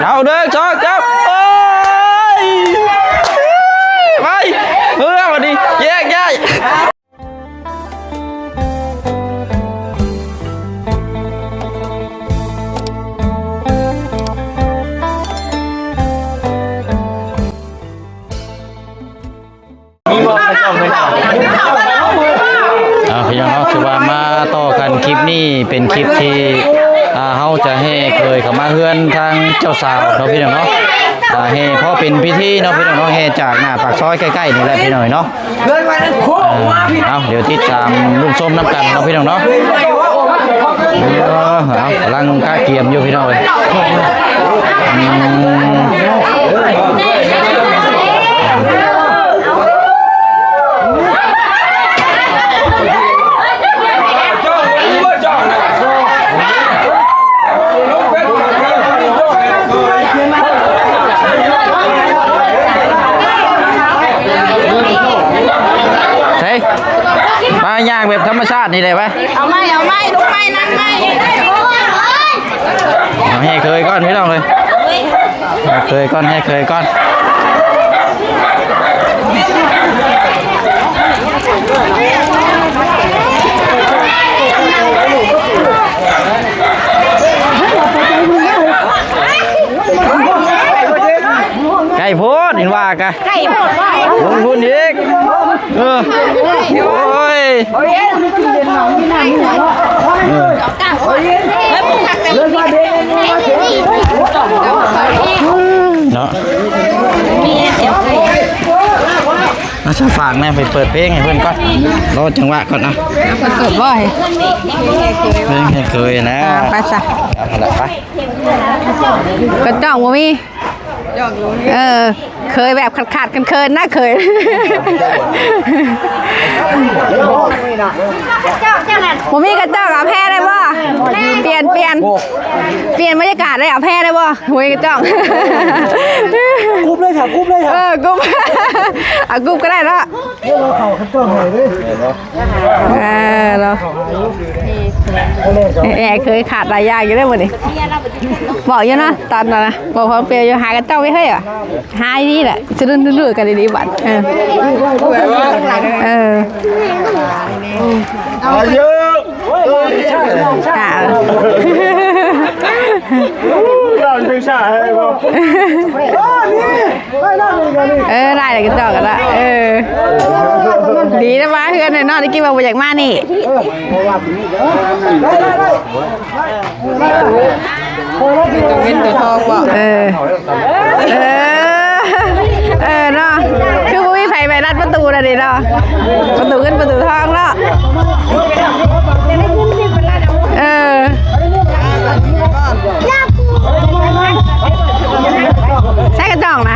ເອົາ ໜຶ່ງ ສອງ ສາມ ໂອ້ຍ ໄປ ເມືອບັດນີ້ ແຍກຍ້າຍ. ເອົາ ພີ່ນ້ອງເນາະ ຖືວ່າມາຕໍ່ກັນ ຄລິບນີ້ເປັນຄລິບທີ່ ອ່າ ເຮົາຈະແຫ່ເຂີຍເຂົ້າມາເຮືອນທາງເຈົ້າສາວເນາະ ພີ່ນ້ອງເນາະ ອ່າ ແຫ່ພໍເປັນພິທີເນາະ ພີ່ນ້ອງເນາະ ແຫ່ຈາກໜ້າປາກຊອຍໃກ້ໆນີ້ແຫຼະ ພີ່ນ້ອງເນາະ. ເອີ ເອົາ ດຽວຕິດຕາມລຸ້ນຊົມນຳກັນເນາະ ພີ່ນ້ອງເນາະ. ເອີ ເອົາ ກຳລັງກະກຽມຢູ່ ພີ່ນ້ອງເອີຍ. ອືມ ໃສ່ ມາຍ່າງແບບທຳມະຊາດນີ້ແຫຼະໄປ. ເອົາໃໝ່ ເອົາໃໝ່ ລຸກໃໝ່ ນັ່ງໃໝ່. ເອົາ ແຫ່ເຂີຍກ່ອນ ພີ່ນ້ອງເອີຍ. ແຫ່ເຂີຍກ່ອນ ແຫ່ເຂີຍກ່ອນ. ໃກ້ໂພດ ເຫັນວ່າກະ ໃກ້ໂພດ ລົງທຶນອີກ. ເອີ ໂອ້ຍ ເນາະ ມາຊະ ຝາກແດ່ ໄປເປີດເພງໃຫ້ເພິ່ນກ່ອນ ລໍຈັງຫວະກ່ອນເນາະ. ເພິ່ນເປີດບໍ່ ເພງໃຫ້ເຂີຍນະ. ອ່າ ໄປຊະ ເອົາ ຫັ້ນລະ ໄປ. ກະຈ້ອງບໍ່ມີ. ເອີ ເຂີຍແບບຂາດໆເຂີນໆນະ ເຂີຍ. ບໍ່ມີກະຈ້ອງ ເອົາແພໄດ້ບໍ່? ປ່ຽນ ປ່ຽນ ປ່ຽນບັນຍາກາດໄດ້ ເອົາແພໄດ້ບໍ່? ບໍ່ມີກະຈ້ອງ. ກຸບເລີຍ ຖ້າກຸບເລີຍ ຖ້າ ເອີ ກຸບ ເອົາກຸບກະໄດ້ເນາະ. ເອີ ເນາະ ແອເຂີຍຂາດຫຼາຍຢ່າງຢູ່ເດ້ມື້ນີ້. ບອກຢູ່ເນາະ ຕອນນັ້ນນະ ບອກພອມເປຍຢູ່ ຫາກະເຈົ້າໄປເຮີ້ຍວ່າ ຫາດີໆແຫຼະ ສະດຸ້ນດຸ້ນກັນດີໆບັດ. ເອີ ເອີ ອາຍຸ ເອີ ລາວເປັນຊາດໃຫ້ບໍ່? ເອີ ໄດ້ແລ້ວກະຈອກກັນລະ. ເອີ ດີນະມາເຮືອນເນາະ ໄດ້ກິນວ່າບໍ່ຢາກມານີ້. ເອີ ເປັນຕົວເງິນຕົວທອງບໍ່? ເອີ ເອີ ເອີເນາະ ຄືບໍ່ມີໃຜໄປລັດປະຕູລະເດເນາະ ປະຕູເງິນປະຕູທອງເນາະ. ເອີ ໃສ່ກະຈອກນະ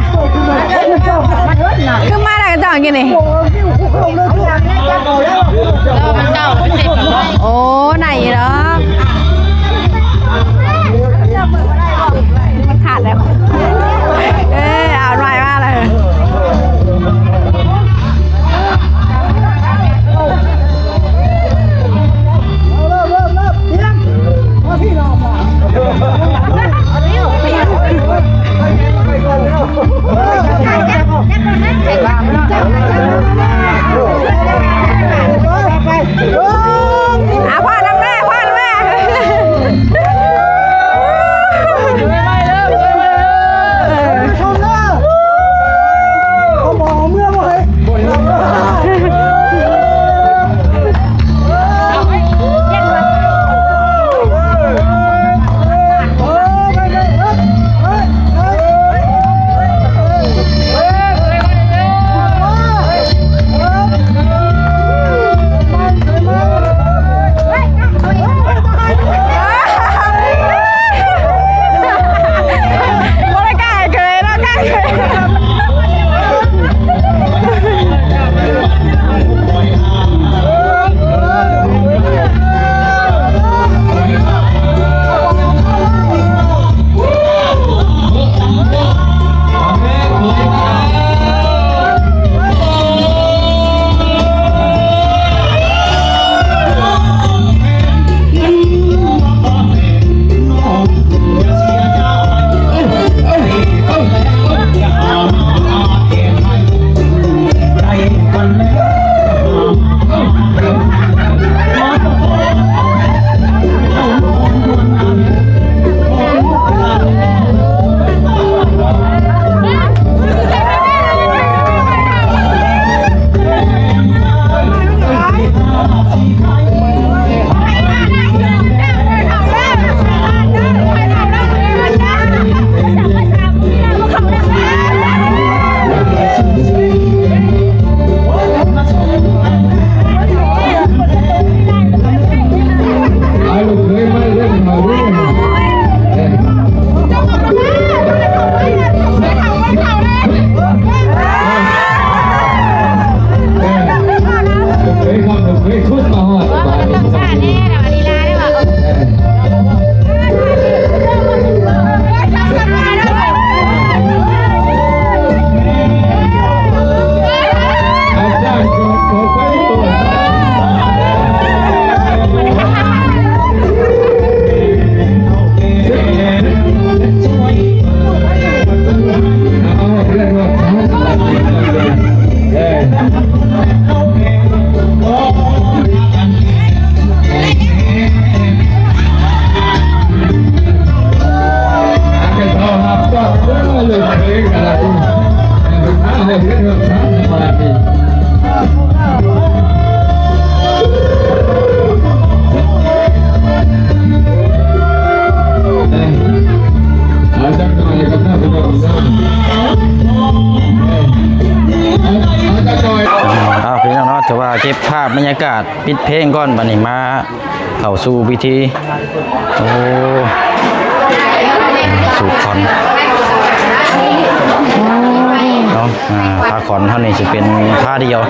ຄືມາໄດ້ກະຈອກຢູ່ນີ້. ໂອ້ ໄດ້ຢູ່ດອກ ມັນຂາດແລ້ວ. ເອີ ເອົາໜ້ອຍມາເລີຍ. ອ້າວ ພີ່ນ້ອງເນາະ ຖືວ່າເກັບພາບບັນຍາກາດ ປິດເພງກ່ອນ ບັດນີ້ມາເຂົ້າສູ່ພິທີ ໂອ້ ສູບຂອນເນາະ ອ່າ ຜ້າຂອນເຮົານີ້ຊິເປັນຜ້າດຽວ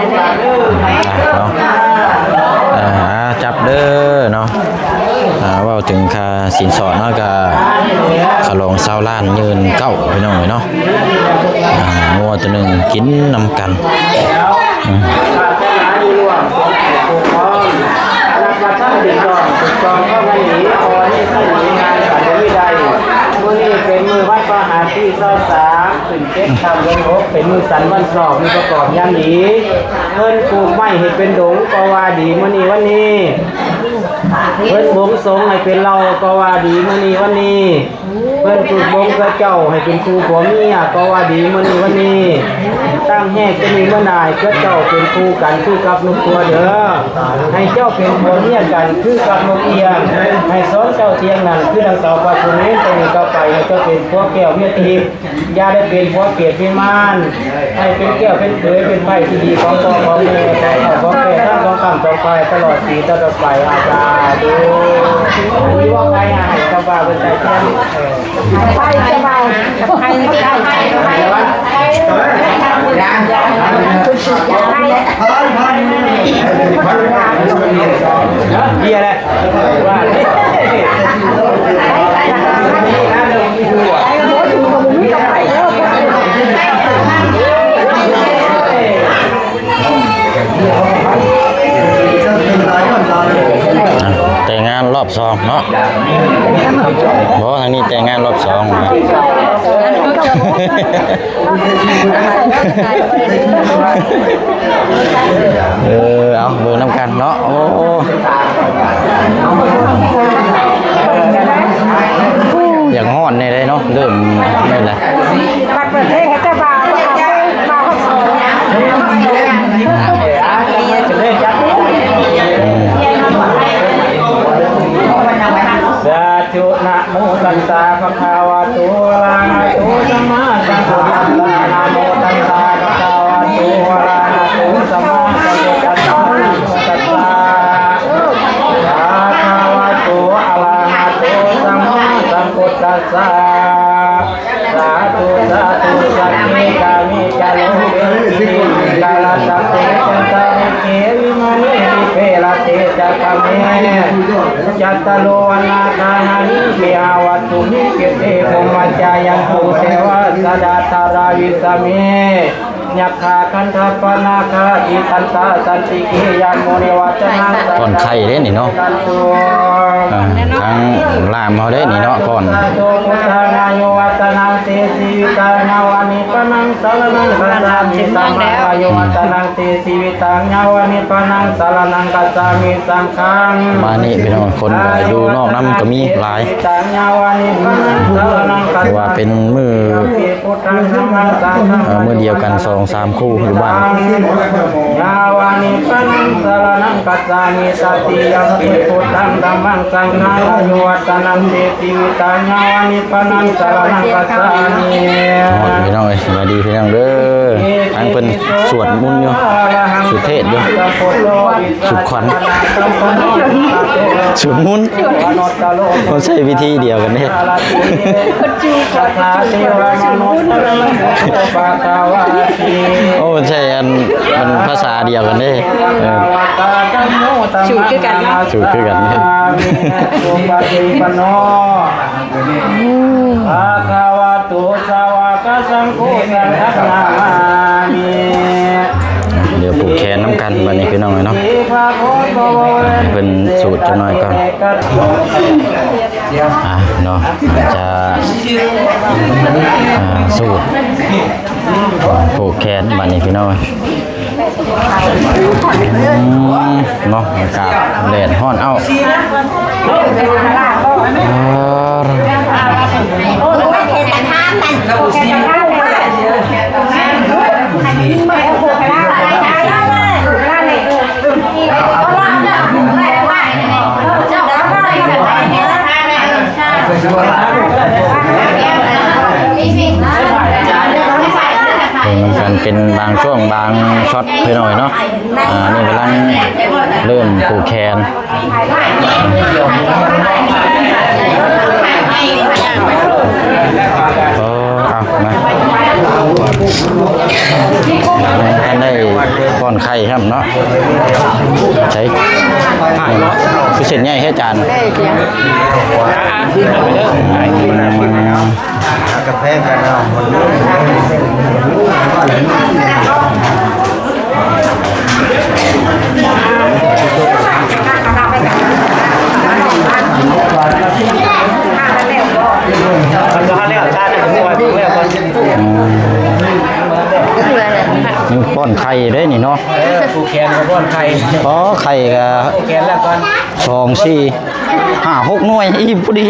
ອືມ ເນາະ ເອີ ຈັບເດີເນາະ ອ່າ ເວົ້າເຖິງຄ່າສິນສອດເນາະ ກະຄ່າລອງຊາວລ້ານ ໝື່ນເກົ້າ ພີ່ນ້ອງເອີຍເນາະ ອ່າ ງົວໂຕໜຶ່ງກິນນຳກັນ ອືມ ມື້ນີ້ເປັນມື້ວັນພະຫັດທີຊາວສາມ ຂຶ້ນເຈັດຄ່ຳເດືອນຫົກ ເປັນມື້ສັນວັນຊອກ ມີປະກອບຍາມດີ ເພິ່ນປູກໄມ້ໃຫ້ເປັນດົງກໍວ່າດີມື້ນີ້ວັນນີ້ ເພິ່ນບົງສົງໃຫ້ເປັນເຫຼົ່າກໍວ່າດີມື້ນີ້ວັນນີ້ ເພິ່ນຝຶກບົງເຄືເຈົ້າໃຫ້ເປັນຄູ່ຜົວເມຍກໍວ່າດີມື້ນີ້ວັນນີ້ ຕັ້ງແຮກແຕ່ນີ້ມານາຍເຄືເຈົ້າເປັນຄູ່ກັນຄືກັບນົກຕົວເດີ ໃຫ້ເຈົ້າເປັນຜົວເມຍກັນຄືກັບນົກອຽງ ໃຫ້ສອງເຈົ້າຕຽງນັ້ນຄືດັ່ງເສົາພະສຸນິນ ແຕ່ນີ້ຕໍ່ໄປໃຫ້ເຈົ້າເປັນຜົວແກ້ວເມຍທິບ ຢ່າໄດ້ເປັນຜົວເປດເປັນມານ ໃຫ້ເປັນແກ້ວເປັນເຂີຍເປັນໄພ້ທີ່ດີຂອງພໍ່ຂອງແມ່ ຂອງເຖົ້າຂອງແກ່ທັງສອງຂ້າງສອງຝ່າຍ ຕະຫຼອດຊີວິດຕໍ່ໄປ ອາສາທຸ ມີບໍ່ໃຜໃຫ້ຄຳວ່າເພິ່ນໃສ່ຕຽງ ເອີ ໄປສະບາຍ ໄປ ໄປ ໄປ ເບຍແຫຼະ ອ່ະ ແຕ່ງງານລອບສອງເນາະ ບໍ່ ທາງນີ້ແຕ່ງງານລອບສອງ ເອີ ເອົາ ເບິ່ງນຳກັນເນາະ ໂອ້ ຢາກຮ້ອນແດ່ເດເນາະ ເລີ່ມແມ່ນແຫຼະ ບັດເປີດເພງໃຫ້ເຈົ້າບ່າວ ເຈົ້າບ່າວເຂົ້າສອນ ສາທຸ ນະໂມຕັດສະ ພະຄະວະໂຕ ອະລະຫະໂຕ ສຳມາສຳພຸດທັດສະ ນະໂມຕັດສະ ພະຄະວະໂຕ ອະລະຫະໂຕ ສຳມາສຳພຸດທັດສະ ນະໂມຕັດສະ ພະຄະວະໂຕ ອະລະຫະໂຕ ສຳມາສຳພຸດທັດສະ ສາທຸ ສາທຸ ສັກເກ ກາເມ ຈະໂລ ເກ ເມ ກາລະຕະ ເຕ ຈັນຕະ ເມ ເກ ວິມາເນ ດີ ເປ ລະເຕ ຈະ ກາເມ ຈັດຕາໂລ ວັນນາ ກາຫານິ ເກ ຫາ ວັດຖຸ ມິ ເກ ເຕ ໂພມມະ ຈາຍັນຕຸ ເທວາ ສະດາ ທາລາ ວິສາເມ ຍັກຂາ ຄັນທະປະ ນາຄາ ຕິ ທັນຕາ ສັນຕິ ເກ ຍະ ໂມ ເນ ວັດຕະນັງ ສະ ກ່ອນໄຂ້ເດ້ນີ້ເນາະ ອ່າ ທາງລາມເຮົາເດ້ນີ້ເນາະ ກ່ອນ ສາທຸ ພຸດທານາຍຸ ວັດຕະນັງ ເຕ ຊີວິຕ ຍາວານິບານັງສະລະນັງຄັດສາມິ ສັງຄັງອາຍຸວັດຕະນັງຕິຈີວິຕັງ ຍາວານິບານັງສະລະນັງຄັດສາມິ ສັງຄັງ ປະມານນີ້ພີ່ນ້ອງ ຄົນກໍຢູ່ນອກນຳກໍມີຫຼາຍ ຍາວານິບານັງສະລະນັງຄັດສາມິ ຖືວ່າເປັນມື້ ພຸດທັງທຳມັງສັງຄັງ ເອີ ມື້ດຽວກັນສອງສາມຄູ່ຢູ່ບ້ານ ຍາວານິບານັງສະລະນັງຄັດສາມິ ຕະຕິຍຳປິພຸດທັງທຳມັງສັງຄັງອາຍຸວັດຕະນັງຕິ ຈີວິຕັງ ຍາວານິບານັງສະລະນັງຄັດສາມິ ໂອ້ຍ ພີ່ນ້ອງເອີຍ ສະບາຍດີພີ່ນ້ອງເດີ ທາງເພິ່ນສວດມົນຢູ່ ສວດເທດຢູ່ ສວດຂວັນ ສວດມົນ ເພິ່ນໃຊ້ວິທີດຽວກັນເດ້ ໂອ້ ເພິ່ນໃຊ້ອັນ ມັນພາສາດຽວກັນເດ້ ເອີ ສູດຄືກັນເນາະ ສູດຄືກັນ ພະຄະວະໂຕ ສາວະກະສັງໂຄ ສັງຄັງນາມາມິ ດຽວຜູກແຂນນຳກັນບັດນີ້ພີ່ນ້ອງເອີຍເນາະ ໃຫ້ເພິ່ນສູດຈັກໜ້ອຍກ່ອນ ອ່າ ເນາະ ຈະ ອ່າ ສູດຜູກແຂນບັດນີ້ພີ່ນ້ອງເອີຍ ອືມ ເນາະ ອາກາດແດດຮ້ອນເອົ້າ ເບິ່ງນຳກັນເປັນບາງຊ່ວງບາງຊັອດ ພີ່ນ້ອງເນາະ ອ່າ ນີ້ກຳລັງເລີ່ມຜູກແຂນ ເອີ ເອົາ ມາ ຍັງບໍ່ທັນໄດ້ປ້ອນໄຂ່ຊ້ຳເນາະ ໃສ ຄືເສັ້ນໃຫຍ່ແທ້ຈານ ກາແຟກັນເນາະ ຍັງປ້ອນໄຂ່ເດ້ນີ້ເນາະ ເອີ ຜູກແຂນກໍປ້ອນໄຂ່ ອໍ ໄຂ່ກໍຜູກແຂນແລ້ວກ່ອນ ສອງ ສີ່ ຫ້າ ຫົກໜ່ວຍ ອີ່ພໍດີ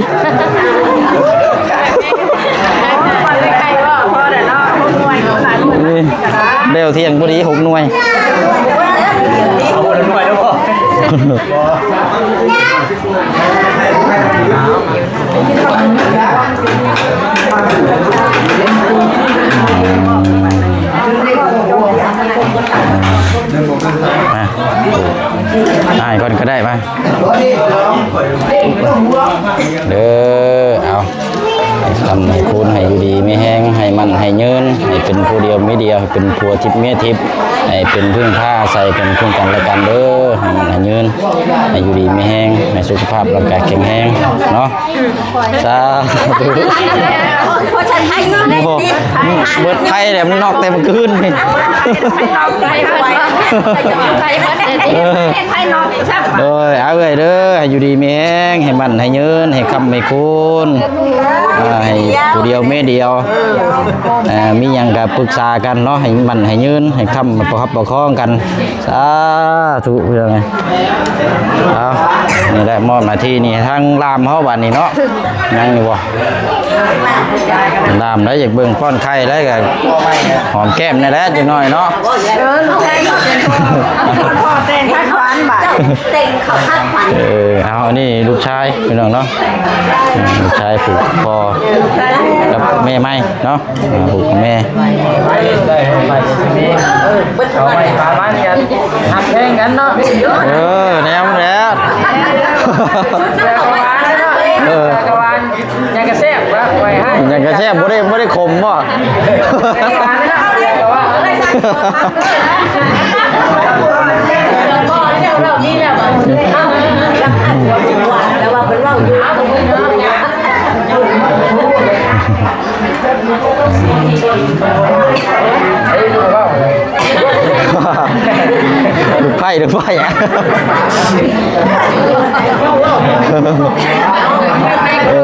ແລ້ວທ່ຽງພໍດີ ຫົກໜ່ວຍ ເອົາຄົນລະໜ່ວຍເດີພໍ່ ອ່ະ ອ້າຍກ່ອນກໍໄດ້ ມາ ເດີ ເອົາ ໃຫ້ຄ້ຳໃຫ້ຄູນ ໃຫ້ຢູ່ດີມີແຮງ ໃຫ້ໝັ້ນໃຫ້ຍືນ ໃຫ້ເປັນຜູ້ດຽວເມຍດຽວ ໃຫ້ເປັນຜົວທິບເມຍທິບ ໃຫ້ເປັນເພິ່ງພາອາໄສກັນ ເຊິ່ງກັນແລະກັນເດີ ໃຫ້ໝັ້ນໃຫ້ຍືນ ໃຫ້ຢູ່ດີມີແຮງ ໃຫ້ສຸຂະພາບຮ່າງກາຍແຂງແຮງເນາະ ສາທຸ ໂອ້ ເບິດໄພແລ້ວ ມັນນອກແຕ່ມື້ຄືນນີ້ ເອີ ໂດຍ ເອົາເອື້ອຍເດີ ໃຫ້ຢູ່ດີມີແຮງ ໃຫ້ໝັ້ນໃຫ້ຍືນ ໃຫ້ຄ້ຳໃຫ້ຄູນ ອ່າ ໃຫ້ຜູ້ດຽວເມຍດຽວ ອ່າ ມີຫຍັງກໍປຶກສາກັນເນາະ ໃຫ້ໝັ້ນໃຫ້ຍືນ ໃຫ້ຄ້ຳປະຄັບປະຄອງກັນ ສາທຸ ພີ່ນ້ອງເອີຍ ເອົາ ນີ້ແຫຼະ ມອບໜ້າທີ່ນີ້ໃຫ້ທາງລ່າມເຮົາບາດນີ້ເນາະ ຍັງຢູ່ບໍ່? ດາມໄດ້ ຢາກເບິ່ງປ້ອນໄຂ່ໄດ້ກໍຫອມແກ້ມແດ່ແຫຼະຈັກໜ້ອຍເນາະ ເອີ ລູກຊາຍກໍເປັນພໍ່ ພໍ່ແຕ່ງພາຂວັນບາດ ແຕ່ງເຂົ້າພາຂວັນ ເອີ ເອົາ ອັນນີ້ລູກຊາຍພີ່ນ້ອງເນາະ ລູກຊາຍຜູກພໍ່ກັບແມ່ໃໝ່ເນາະ ອ່າ ຜູກກັບແມ່ ເອົາໄວ້ປະມານກັນ ຮັກແພງກັນເນາະ ເອີ ແນວນັ້ນແຫຼະ ເອີ ກະຫວານ ຫຍັງກະແຊບວະ ໄວ້ໃຫ້ ຫຍັງກະແຊບ ບໍ່ໄດ້ ບໍ່ໄດ້ຂົມບໍ່? ລູກໄຜ່ ລູກໄຜ່ ເອີ.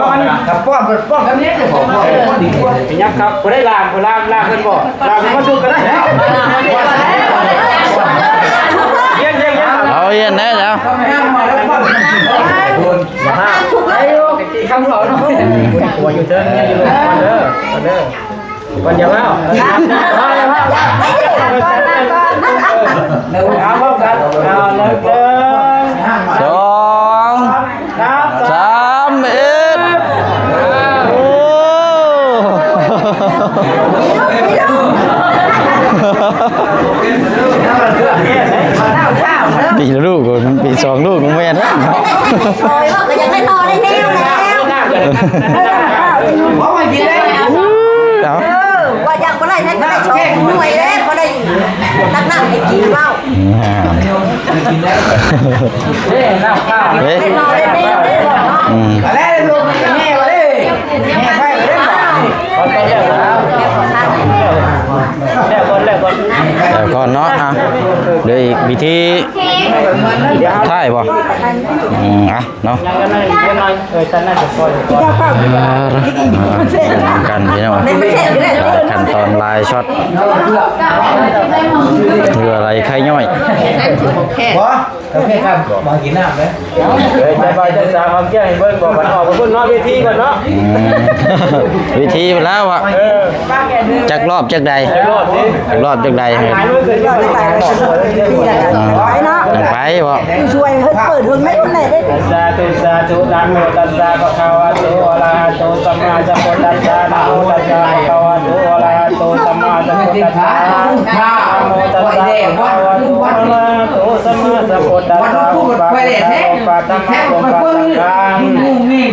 ປ້ອມ ປ້ອມກັນນີ້ ເອີ ຍັບຄັບ ບໍ່ໄດ້ລາມ ບໍ່ລາມ ລາມເພິ່ນບໍ່ ລາມເພິ່ນມາສຸກກໍໄດ້ ເອົາ ເຮັດແດ່ເຈົ້າ ຄຳເວົ້າເນາະ ຕົວຢູ່ເທິງ ຢູ່ເດີ ເດີ ເດີ. ກ່ອນຢ່າເວົ້າ ເອົາ ເວົ້າກັນ ເອົາ ໜຶ່ງ ສອງ ສາມ ເອັດ ໂອ້ ປີລະລູກ ປີສອງລູກ ແມ່ນແລ້ວເນາະ ໂອ້ຍ ເວົ້າກໍຢາກໄດ້ຕໍ່ໄດ້ແນວແລ້ວ ເອົາ ເອີ ວ່າຢາກບໍ່ໄດ້ໃຫ້ກໍໄດ້ສອງໜ່ວຍເດ້ ບໍ່ໄດ້ຕັກນ້ຳໃຫ້ກິນເວົ້າ ເດ້ ນ້ຳຂ້າວ ເດ້ ໄດ້ຕໍ່ໄດ້ແນວເດ້ເນາະ ອືມ ແລ້ວລົງແຫ່ເດ້ ແຫ່ໄປເດ້ ແລ້ວກ່ອນ ແລ້ວກ່ອນ ແລ້ວກ່ອນເນາະ ອ່ະ ເດີອີກວິທີທ້າຍບໍ່ ອືມ ອ່ະ ເນາະ ຍັງກັນໜ້ອຍ ຍັງກັນໜ້ອຍ ເອີ ຊັ້ນໜ້າຈະປ່ອຍ ອ່າ ນຳກັນພີ່ນ້ອງ ຫຼາຍຂັ້ນຕອນຫຼາຍຊັອດ ເຫື່ອໄຫຼໄຄຍ້ອຍ ບໍ່ ໂອເຄຄັບ ມາກິນນ້ຳເດີ ເອີ ຈະໄປຈະສາຫອມແກ້ມໃຫ້ເບິ່ງ ບອກກັນອອກໄປພຸ້ນເນາະ ເວທີກ່ອນເນາະ ອືມ ເວທີໄປແລ້ວອະ ເອີ ຈັກລອບຈັກໃດ ຈັກລອບ ຈັກລອບຈັກໃດ ອ່າ ຈັ່ງໄປບໍ ຢູ່ຊ່ວຍເພິ່ນເປີດເຖິງໃນພຸ້ນແຫຼະເດ້ ສາທຸ ສາທຸ ນະໂມຕັດສະ ພະຄະວະໂຕ ອະລະຫະໂຕ ສຳມາສຳພຸດທັດສະ ນະໂມຕັດສະ ພະຄະວະໂຕ ອະລະຫະໂຕ ສຳມາສຳພຸດທັດສະ ນະໂມຕັດສະ ພະຄະວະໂຕ ອະລະຫະໂຕ ສຳມາສຳພຸດທັດສະ ໂອປາດສະ ໂອປາດທຳມະ ໂອປາດສັງຄາ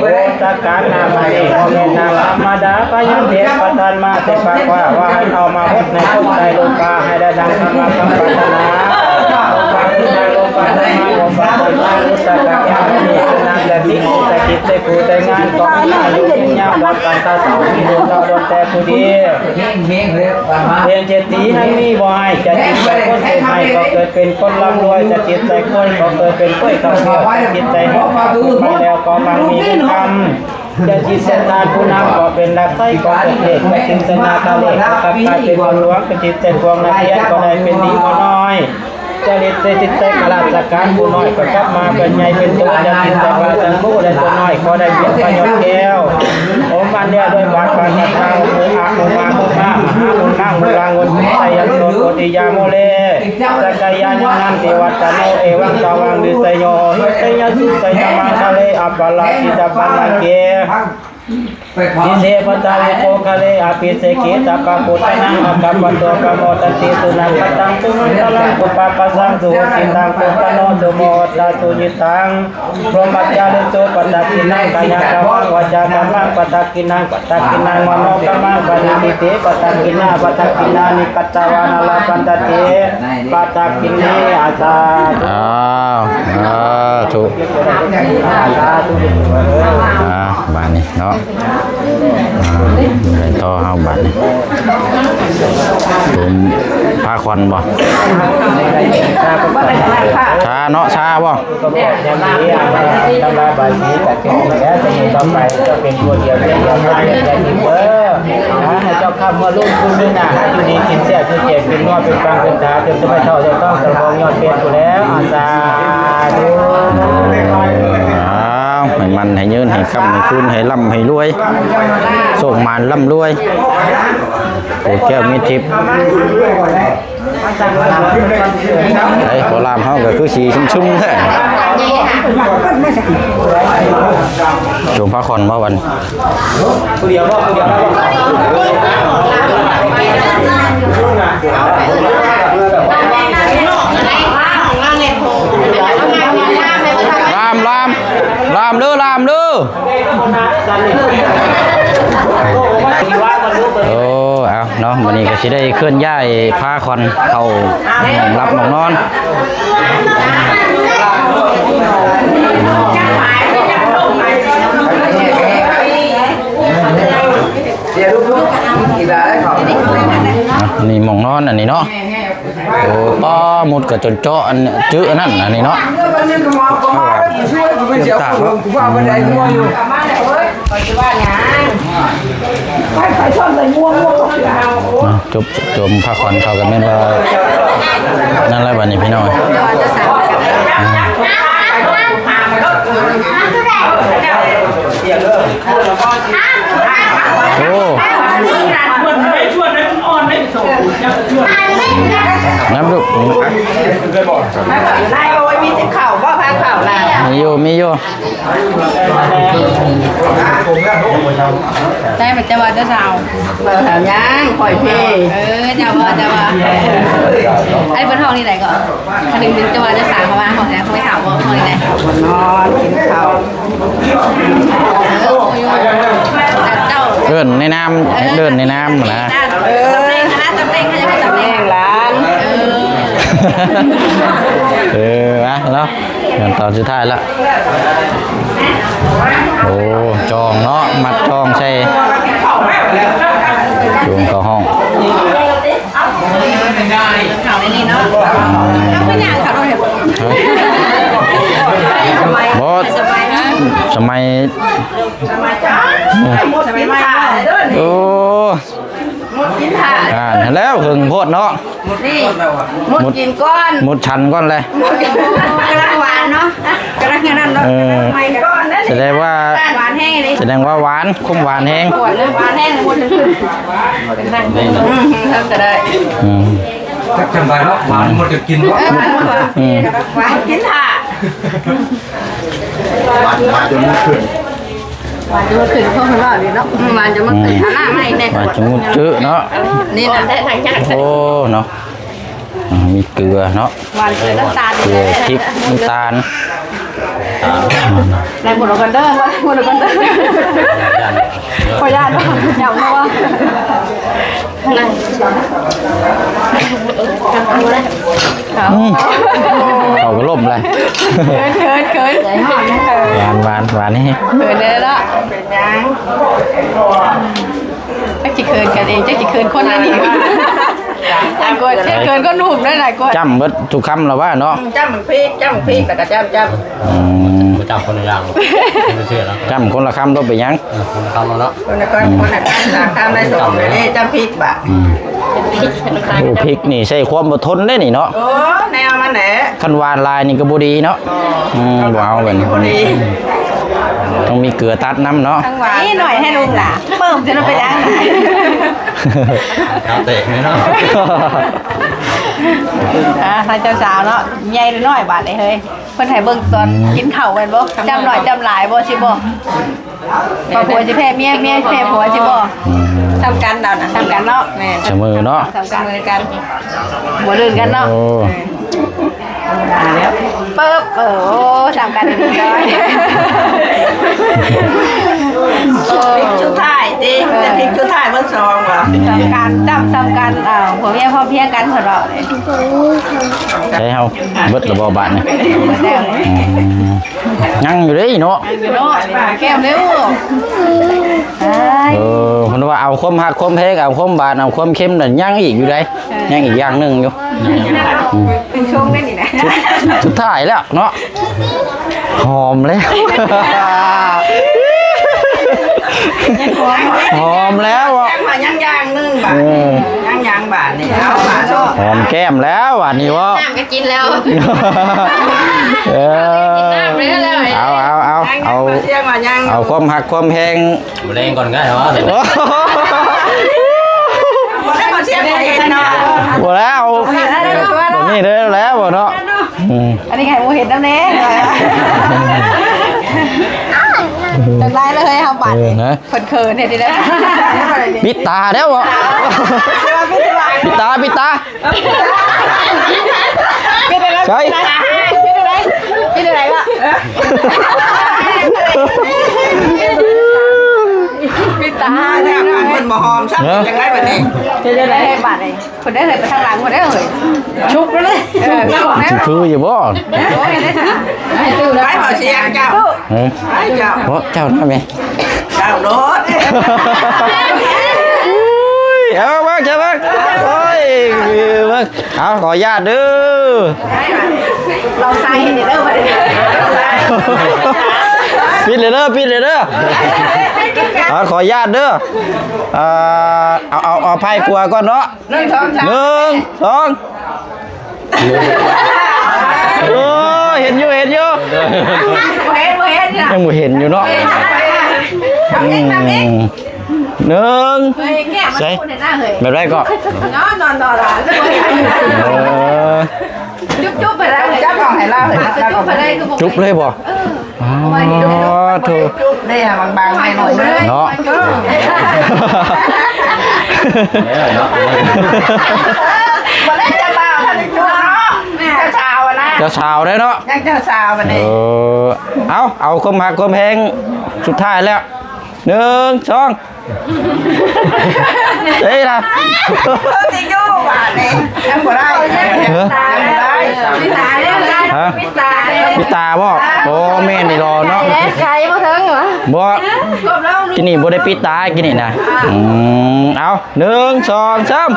ໂອຈັກການນາມະເອ ບໍ່ແມ່ນນາມທຳມະດາ ພະຍາເທບປະທານມາແຕ່ປາກວ່າ ວ່າໃຫ້ເອົາມາຫົດໃນກົກໃສ່ໂລກາ ໃຫ້ໄດ້ດັ່ງຄຳວ່າຄຳປາດຖະໜາ ແລະມີໃຈຈິດໃຈຜູ້ໃຈງານ ກໍມີອາຍຸຍືນຍາວ ຕອບການຊາດເຊົາ ມີລູກເຕົ້າລ້ວນແຕ່ຜູ້ດີ. ເປັນເສດຖີໃຫ້ມີບໍ່ໃຫ້ ຈະຈິດໃຈຄົນເປັນໃຫ້ ກໍເກີດເປັນຄົນລ່ຳລວຍ ຈະຈິດໃຈຄົນ ກໍເກີດເປັນກ້ວຍເຂົ້າເປືອກ ຈະຈິດໃຈໃຫ້ໄປແລ້ວ ກໍມັກມີເງິນຄຳ. ຈະຈິດໃສ່ທານຜູ້ນຳ ກໍເປັນລັກໄຊ ກໍເປັນເທບ ຈະຈິດໃສ່ນາຄະເລດ ກໍກັບກາຍເປັນຄົນຫຼວງ ຈະຈິດໃສ່ພວກນັກຮຽນ ກໍໄດ້ເປັນດີພໍ່ນ້ອຍ ຈະຈິດໃສ່ ຈິດໃສ່ຂ້າລາຊະການຜູ້ນ້ອຍ ກໍກັບມາເປັນໃຫຍ່ເປັນໂຕ ຈະຈິດໃສ່ພະສັງໂຄ ແລະຕົວນ້ອຍ ກໍໄດ້ເປັນພະຍອດແກ້ວ ອົມອັນເນຍດ້ວຍບາດບາດທາງ ໂອອະ ໂອມາ ໂອມາ ມະຫາມຸນນາງມຸນລາງຸນ ໄຊຍັນໂຕ ໂກຕິຍາໂມເລ ສັກກາຍາຍັງນັນຕິວັດຕະໂນ ເອວັງຕະວັງ ວິໄຊໂຍ ໂຫຕິ ໄຊຍະສຸ ໄຊຍະມັງຄະເລ ອັບປະລາຊິຕະປະມັງເກ ວິເສ ປັດຕາເວ ໂພຄະເລ ອະພິເສເກ ສັບພະພຸດທານັງ ອາກາປະໂຕ ປະໂມທັນຕິ ສຸນັກຂະຕັງ ສຸມັງຄະລັງ ປຸບປະປະສັງ ສຸຫຸຕິຕັງ ປຸບປະໂນ ສຸໂມຫະຕາ ສຸຍິດຕັງ ພຣົມມະຈາຣິສຸ ປະທັກກິນນັງ ກາຍະກຳມັງ ວາຈາກຳມັງ ປະທັກກິນນັງ ປະທັກກິນນັງ ມະໂນກຳມັງ ປະນິທິຕິ ປະທັກກິນນາ ປະທັກກິນນານິ ກັດຕະວານາ ລະພັນຕະຕິ ປະທັກກິນເນ ອາສາທຸ. ອ້າວ ສາທຸ. ອ່າ ບາດນີ້ເນາະ ອ່າ ໄປຕໍ່ເຮົາບາດນີ້ ໂຮມພາຂວັນບໍ່? ຊາເນາະ ຊາບໍ່? ກໍບອກຢ່າງນີ້ ອ່າ ນຳລາບາສີ ກໍເປັນຢູ່ແລ້ວ ຈະມີຕໍ່ໄປ ກໍເປັນຜູ້ດຽວ ດຽວກັນ ຢ່າຖິ້ມເດີ ອ່າ ໃຫ້ເຈົ້າຂ້າເມື່ອລຸ້ນ ຄຸນມື້ໜ້າ ໃຫ້ຢູ່ດີກິນແຊບ ຢູ່ແຈກເປັນນົວ ເປັນປັງເປັນຕາ ຈົນຈະໄປເຖົ້າ ເຈົ້າຕ້ອງສະບອງຍອດເປັນຜູ້ແລ້ວ ອາ ສາທຸ. ອ້າວ ໃຫ້ໝັ້ນ ໃຫ້ຍືນ ໃຫ້ຄ້ຳ ໃຫ້ຄູນ ໃຫ້ລ່ຳ ໃຫ້ລວຍ ໂຊກໝານລ່ຳລວຍ ໂຕແກ້ວມີທິບ. ໄອ້ ພໍ່ລາມເຮົາກໍຄືສີຊຶມໆແທ້ ໂຮມພາຂວັນມາວັນ ລາມ ລາມ ລາມເດີ ລາມເດີ. ໂອ້ ເອົາເນາະ ມື້ນີ້ກໍຊິໄດ້ເຄື່ອນຍ້າຍພາຂວັນເຂົ້າຫ້ອງຫຼັບຫ້ອງນອນ. ນີ້ໝ່ອງນອນອັນນີ້ເນາະ. ໂອ້ ປ້າ ມຸດກະຈົນເຈາະອັນຈື່ອັນນັ້ນອັນນີ້ເນາະ. ຈົບ ຈົມພາຂວັນເຂົາກໍແມ່ນວ່ານັ້ນແຫຼະບັດນີ້ພີ່ນ້ອງ. ໂອ້ ນ້ຳລູກ ນາຍໂອ້ຍ ມີແຕ່ເຂົ້າບໍ່ ພາເຂົ້າລະ ມີຢູ່ ມີຢູ່. ໄດ້ ເຈົ້າວ່າເຈົ້າສາວ ບໍ່ສາວຫຍັງ ຂ້ອຍເພ ເອີ ເຈົ້າວ່າ ເຈົ້າວ່າ ໄອ້ເພິ່ນຮ້ອງນີ້ໃດກໍ ຄັນເຫັນເຈົ້າວ່າເຈົ້າສາວເຂົາວ່າ ເຂົາແທ້ ເຂົາໄປຖາມວ່າຮ້ອງນີ້ໃດ ນອນກິນເຂົ້າ. ເອີ ເອີ້ນໃນນາມ ເອີ້ນໃນນາມນະ ເອີ ສຳເລັງນະ ສຳເລັງ ເຂົາເອີ້ນສຳເລັງ ສຳເລັງຫຼານ ເອີ ເອີ ມາເນາະ ຂັ້ນຕອນສຸດທ້າຍລະ ໂອ້ ຈອງເນາະ ມັດຈອງໃສ່ ໂຈງເຂົ້າຫ້ອງ. ເຂົ້າໃນນີ້ເນາະ ເຈົ້າເປັນຫຍັງເຂົ້າໂດນເຫັນ ບໍ່ ສະໄໝ ສະໄໝ ໂອ້ ອ່າ ຫັ້ນແລ້ວ ເຫິງໂພດເນາະ ໝົດນີ້ ໝົດກິນກ່ອນ ໝົດ ໝົດສັນກ່ອນແຫຼະ ກຳລັງຫວານເນາະ ກຳລັງອັນນັ້ນເນາະ ເອີ ສະແດງວ່າ ຫວານແຮງນີ້ ສະແດງວ່າຫວານ ຄວາມຫວານແຮງ ຫວານແຮງ ໝົດ ອືມ ເຮົາກໍໄດ້ ອືມ ຈັກຈຳໄດ້ເນາະ ຫວານໝົດຈະກິນເນາະ ເອີ ຫວານ ອືມ ຫວານກິນຖ້າ ຫວານ ຫວານຈົນໝົດຂຶ້ນ ຫວານຈົນໝົດຂຶ້ນ ເພິ່ນເວົ້າດີເນາະ ອືມ ຫວານຈົນໝົດຂຶ້ນ ອືມ ຫານ້ຳໃຫ້ແດ່ ຫວານຈົນໝົດເຈີເນາະ ນີ້ນະ ໂອ້ ເນາະ ອ່າ ມີເກືອເນາະ ຫວານເກືອ ນ້ຳຕານ ເກືອ ພິກ ນ້ຳຕານ ໄດ້ໝົດແລ້ວກັນເດີ ໄດ້ໝົດແລ້ວກັນເດີ ຂໍຢ້ານເນາະ ຢ້ານເນາະ ອືມ ເຂົາກໍລົມແຫຼະ ເຂີນ ເຂີນ ເຂີນ ຫວານ ຫວານ ຫວານແຮງ ເຂີນເດ້ເນາະ ເປັນຫຍັງ ຈັກຊິເຂີນກັນເອງ ຈັກຊິເຂີນຄົນນັ້ນອີກ ຫຼາຍກວ່າ ເຂີນຄົນຫຸ້ມໄດ້ຫຼາຍກວ່າ ຈ້ຳເບິດທຸກຄຳລະວ່າເນາະ ອືມ ຈ້ຳໝາກພິກ ຈ້ຳໝາກພິກ ແລ້ວກໍຈ້ຳ ຈ້ຳ ອືມ ບໍ່ຈ້ຳຄົນລະຢ່າງ ບໍ່ເຊື່ອແລ້ວ ຈ້ຳຄົນລະຄຳໂລດ ເປັນຫຍັງ ເອີ ຄົນລະຄຳເນາະ ຄົນລະຄຳ ຄົນລະຄຳ ສາມຄຳໄດ້ສອງ ເດ້ ຈ້ຳພິກບາດ ອືມ ໂອ້ ພິກນີ້ໃຊ້ຄວາມອົດທົນເດ້ນີ້ເນາະ ໂອ້ ແນວມັນແຫຼະ ຄັນຫວານຫຼາຍນີ້ກໍບໍ່ດີເນາະ ອໍ ອືມ ບໍ່ເອົາແບບນີ້ ບໍ່ດີ ຕ້ອງມີເກືອຕັດນຳເນາະ ນີ້ໜ້ອຍໃຫ້ລູກຫຼາ ເບິ່ງຈະໄດ້ໄປຍັງ ເອົາແຕກເລີຍເນາະ ອ່າ ທາງເຈົ້າສາວເນາະ ໃຫຍ່ຫຼືນ້ອຍບາດນີ້ເຮີ້ຍ ເພິ່ນໃຫ້ເບິ່ງຕອນ ອືມ ກິນເຂົ້າແມ່ນບໍ່? ຈ້ຳໜ້ອຍຈ້ຳຫຼາຍບໍ່ ຊິບໍ່? ວ່າຜົວຊິແພ້ເມຍ ເມຍຊິແພ້ຜົວ ຊິບໍ່? ອືມ ສ່ຳກັນລາວນະ ສ່ຳກັນເນາະ ແມ່ນ ສະເໝີເນາະ ສ່ຳກັນ ສະເໝີກັນ ບໍ່ລື່ນກັນເນາະ ໂອ້ ເອີ ເປີບ ເອີ ໂອ້ ສ່ຳກັນອີກ ເອີ ສຸດທ້າຍຕິ ເອີ ແຕ່ພິກສຸດທ້າຍເບີສອງວ່າ ສ່ຳກັນ ຈ້ຳສ່ຳກັນ ເອີ ຜົວເມຍພ້ອມເພຍກັນ ເພິ່ນເວົ້າ ໃຊ້ເຮົາເບິດລະບໍ່ບາດນີ້? ເບິດແລ້ວ ອືມ ຍັງຢູ່ເດ້ເນາະ ຍັງຢູ່ເນາະ ແກ້ມເດ້ ເອີ ເພິ່ນວ່າເອົາຄວາມຮັກຄວາມແພງ ເອົາຄວາມຫວານ ເອົາຄວາມເຄັມນັ້ນ ຍັງອີກຢູ່ໃດ ເອີ ຍັງອີກຢ່າງໜຶ່ງຢູ່ ອືມ ເປັນຊ່ວງໄດ້ນີ້ນະ ສຸດ ສຸດທ້າຍແລ້ວເນາະ ຫອມແລ້ວ ຫອມແລ້ວ ຍັງວ່າຍັງຢ່າງໜຶ່ງບາດ ເອີ ຍັງ ຍັງບາດນີ້ ເອົາບາດ ຫອມແກ້ມແລ້ວບາດນີ້ເວົ້າ ນ້ຳກໍກິນແລ້ວ ເອີ ກິນນ້ຳແລ້ວ ເອົາ ເອົາ ເອົາ ເອົາ ເອົາຄວາມຮັກຄວາມແພງ ມື້ແລງກ່ອນກໍໄດ້ເນາະ ບໍ່ໄດ້ ບໍ່ໄດ້ ບໍ່ໄດ້ ບໍ່ໄດ້ ບໍ່ມີເດີແລ້ວເນາະ ອືມ ອັນນີ້ໃຫ້ໝູ່ເຫັນນຳແດ່ ຈັກໄດ້ເລີຍເຮົາບາດນີ້ ເອີ ນະ ເຂີນໆ ເຮັດໄດ້ ປິດຕາແລ້ວ ປິດຕາ ປິດຕາ ໃສ່ ເປັນຈັ່ງໃດ ເປັນຈັ່ງໃດ ເປັນຈັ່ງໃດວະ ປິດຕາ ເພິ່ນບໍ່ຫອມຊ້ຳ ເອີ ຈັ່ງໃດບັດນີ້ ເຮັດຈັ່ງໃດບັດນີ້ ເພິ່ນໄດ້ເຮີ້ຍ ໄປທາງຫຼັງເພິ່ນໄດ້ເຮີ້ຍ ຊຸກແລ້ວເດ້ ເອີ ຊຸກແລ້ວ ຊິຄືຢູ່ບໍ່ ໂອ້ຍ ໄດ້ ໄປບໍ່ສຽງເຈົ້າ ເອີ ໄປເຈົ້າ ເພາະເຈົ້ານະແມ່ ເຈົ້າໂລດ ເອົາມາ ເຈົ້າມາ ໂອ້ຍ ເບິ່ງ ເອົາ ຂໍອະນຸຍາດເດີ ລອງໃສ່ເດີ ປິດເລີຍເດີ ປິດເລີຍເດີ ເອົາ ຂໍອະນຸຍາດເດີ ເອີ ເອົາ ເອົາ ເອົາໄພກົວກ່ອນເນາະ ໜຶ່ງ ສອງ ສາມ ໜຶ່ງ ສອງ ໂອ້ ເຫັນຢູ່ ເຫັນຢູ່ ບໍ່ເຫັນ ບໍ່ເຫັນ ຍັງບໍ່ເຫັນຢູ່ເນາະ ເຫັນ ທຳອີກ ທຳອີກ ອືມ ໜຶ່ງ ເຮີ້ຍ ແກ້ມມັນ ໃສ່ ພຸ້ນເຫັນໜ້າເຮີ້ຍ ແບບໃດກໍ ນອນ ນອນ ນອນ ເອີ ຈຸບ ຈຸບໄປໄດ້ ຈັບອອກໃຫ້ລາວເຫັນ ຈຸບໄປໄດ້ ຄືບໍ່ ຈຸບເລີຍບໍ່? ເອີ ອໍ ໂທ້ ຈຸບເດ້ ບາງໆ ໃຫ້ໜ້ອຍເດີ ເນາະ ເອີ ບໍ່ໄດ້ເຈົ້າບ່າວ ທ່ານໄດ້ຈຸບເນາະ ເຈົ້າສາວນະ ເຈົ້າສາວເດ້ເນາະ ຍັງເຈົ້າສາວບັດນີ້ ເອີ ເອົາ ເອົາຄວາມຮັກຄວາມແພງສຸດທ້າຍແລ້ວ ໜຶ່ງ ສອງ ເອີຍລະ ເພິ່ນຊິຢູ່ບາດນີ້ ຍັງບໍ່ໄດ້ ເອີ ຍັງບໍ່ໄດ້ ປິດຕາເດ້ ຮະ ປິດຕາເດ້ ປິດຕາບໍ່? ໂອ້ ແມ່ນອີ່ຫຼໍເນາະ ໄກບໍ່ເຖິງຫວາ ບໍ່ ກິນນີ້ບໍ່ໄດ້ປິດຕາ ກິນນີ້ນະ ອືມ ເອົາ ໜຶ່ງ ສອງ ສາມ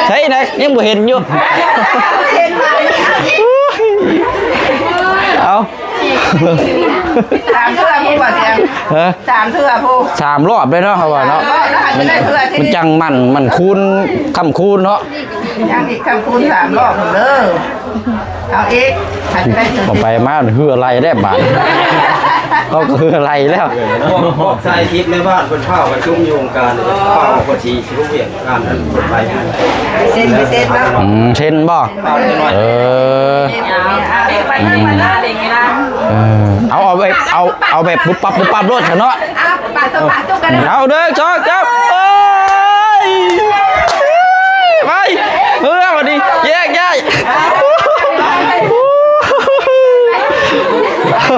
ໃສ່ນະ ຍັງບໍ່ເຫັນຢູ່ ເຫັນບາດນີ້ ເອົາ ສາມເທື່ອຜູ້ບໍ່ສຽງ ຮະ ສາມເທື່ອຜູ້ ສາມລອບເລີຍເນາະ ເຂົາວ່າເນາະ ເອີ ແລ້ວໃຫ້ໄດ້ເທື່ອທີ່ ມັນຈັ່ງໝັ້ນ ໝັ້ນຄູນ ຄ້ຳຄູນເນາະ ຍັງອີກ ຄ້ຳຄູນສາມລອບເດີ ເອົາອີກ ໃຫ້ໄດ້ເທື່ອ ຕໍ່ໄປມາເຮືອໄລ່ແລ້ວບາດ ເຂົາກໍເຮືອໄລ່ແລ້ວ ພວກ ພວກສາຍທິດໃນບ້ານເພິ່ນພາປະຊຸມຢູ່ອົງການ ພາວ່າເພິ່ນຊິ ຊິເຮັດວຽກ ງານນັ້ນໄປ ເຊັນ ໄປເຊັນເນາະ ອືມ ເຊັນບໍ່? ເອີ ເອີ ເອົາ ເອົາແບບ ເອົາ ເອົາແບບປຸບປັບປຸບປັບໂລດຊະເນາະ ເອົາ ໜຶ່ງ ສອງ ສາມ ໂອ້ຍ ໄປ ເມືອບັດນີ້ ແຍກຍ້າຍ. ເ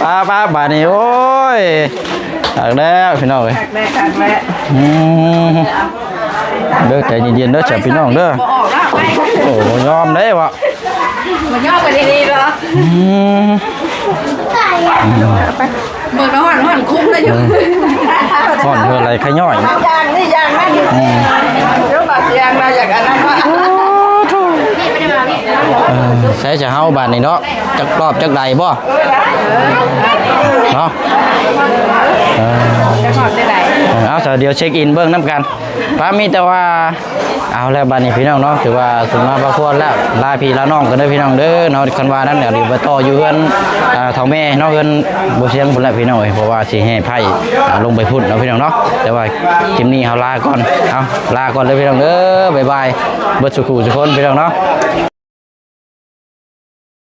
ອົາ ໄປໆ ບາດນີ້ ໂອ້ຍ ຄັກແລ້ວພີ່ນ້ອງເອີຍ ຄັກແລ້ວ ຄັກແລ້ວ ອືມ ເດີ ໃຈເຢັນໆ ເດີ ສາມພີ່ນ້ອງເດີ ບໍ່ອອກແລ້ວ ໂອ້ ບໍ່ຍອມເດ້ວະ ບໍ່ຍອມກັນດີໆ ເດີ ອືມ ເບິ່ງແລ້ວຮ້ອນ ຮ້ອນຄຸ້ມເລີຍຢູ່ ເອີ ຮ້ອນເທື່ອໄຫຼຂະຍ້ອຍ ຢ່າງນີ້ຢ່າງນັ້ນ ອືມ ເດີ ບາດຢ່າງລະ ຢາກອັນນັ້ນວ່າ ເອີ ໃຊ້ຈະເຮົາບາດນີ້ເນາະ ຈັກຮອບຈັກໃດບໍ່ ເນາະ ເອີ ເອົາ ສະ ດຽວເຊັກອິນເບິ່ງນຳກັນ ປ້າ ມີແຕ່ວ່າ ເອົາແລ້ວບາດນີ້ພີ່ນ້ອງເນາະ ຖືວ່າສົມມາພາຄວນແລ້ວ ລາພີ່ລານ້ອງກັນເດີພີ່ນ້ອງເດີເນາະ ຄັນວ່ານັ້ນກໍດຽວໄປຕໍ່ຢູ່ເຮືອນ ອ່າ ເຖົ້າແມ່ເນາະ ເຮືອນບໍ່ສຽງພຸ້ນແຫຼະພີ່ນ້ອງເອີຍ ເພາະວ່າຊິແຫ່ໄພ້ ອ່າ ລົງໄປພຸ້ນເນາະພີ່ນ້ອງເນາະ ແຕ່ວ່າຄລິບນີ້ເຮົາລາກ່ອນ ເອົາ ລາກ່ອນເດີພີ່ນ້ອງເດີ ບາຍບາຍ ເບິດສູ່ຄູ່ສູ່ຄົນພີ່ນ້ອງເນາະ.